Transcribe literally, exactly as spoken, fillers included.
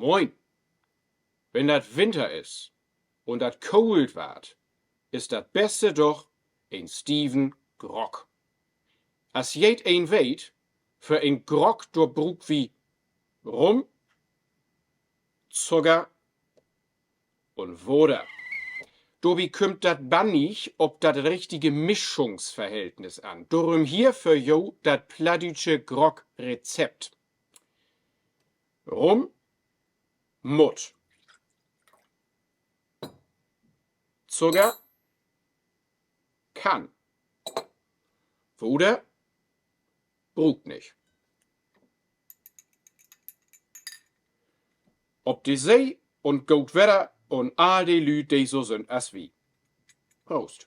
Moin. Wenn dat Winter is un dat koolt warrt, is dat Beste doch en stieven Grog. As jedeen weet, för en Grog, dor bruukt wi Rum, Zucker un Water. Dorbi kümmt dat bannig op dat richtige Mischungsverhältnis an. Dorüm hier för jo dat plattdüütsche Grogrezept. Rum mutt. Zucker kann. Water bruukt nich. Op de See un goot Wedder un all de Lüüd, de so sünd as wi. Proost.